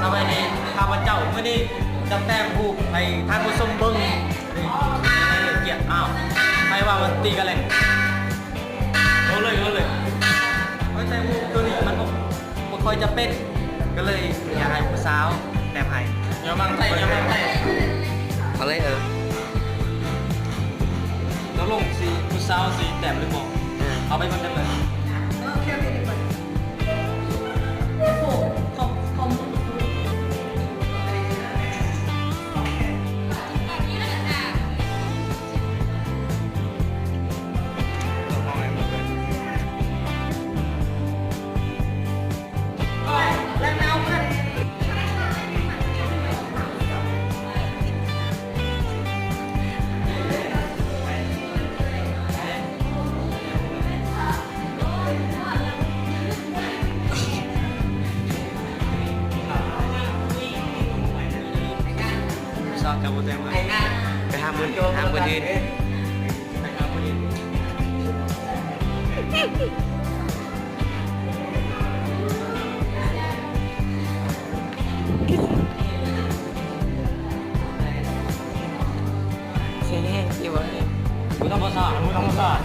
ສະບາຍດີ ຂ້າພະເຈົ້າ ມື້ນີ້ຈະແຕ້ມຮູບໃຫ້ທ່ານຜູ້ຊົມເບິ່ງ. ນີ້ ກຽດ ອ້າວ ໃຜວ່າມັນຕີກັນແລ້ວ. ເອົາເລີຍ ເອົາເລີຍ. ຂ້ອຍແຕ້ມຮູບໂຕນີ້ມັນບໍ່ ບໍ່ຄ່ອຍຈະເປັນ ກໍເລີຍຢາກໃຫ້ຜູ້ສາວແຕ້ມໃຫ້. ຢ່າມາແຕະ ຢ່າມາແຕະ. ເອົາເລີຍ ເອີ. ຕົກລົງຊິ ຜູ້ສາວຊິແຕ້ມຫຼືບໍ່? ເອີ ເອົາໄປເບິ່ງກັນເລີຍ. ສາວຈະບໍ່ແຕ່ງງານ ໄປຫາມື້ ຫາມື້ອື່ນ. ເສຍງແຮງຊິບໍ່? ບໍ່ທຳມະຊາດ ບໍ່ທຳມະຊາດ.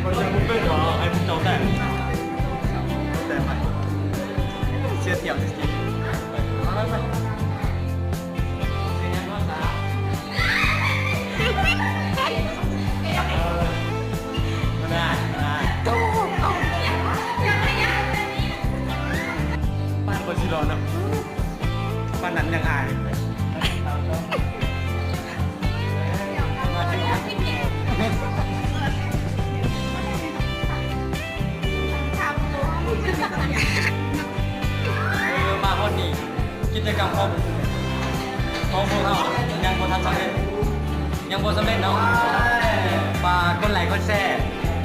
ເຂົາຈະບໍ່ເປັນຫວາ ໃຫ້ພວກເຈົ້າແຕ່ງ ແຕ່ງໃໝ່ ເສຍທ່ຽວຊິ. ປານເພິ່ນຊິຫຼໍ່ເນາະ ປານນັ້ນຍັງອາຍ. ເອີ ມາຮອດນີ້ ກິດຈະກຳຂອງ ຂອງພວກເຮົາຍັງບໍ່ທັນສຳເລັດ ຍັງບໍ່ສຳເລັດເນາະ. ຝາກກົດໄລກ໌ ກົດແຊ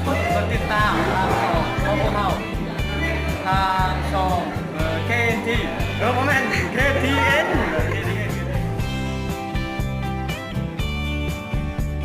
ກົດຕິດຕາມທາງຊ່ອງຂອງພວກເຮົາ ທາງຊ່ອງ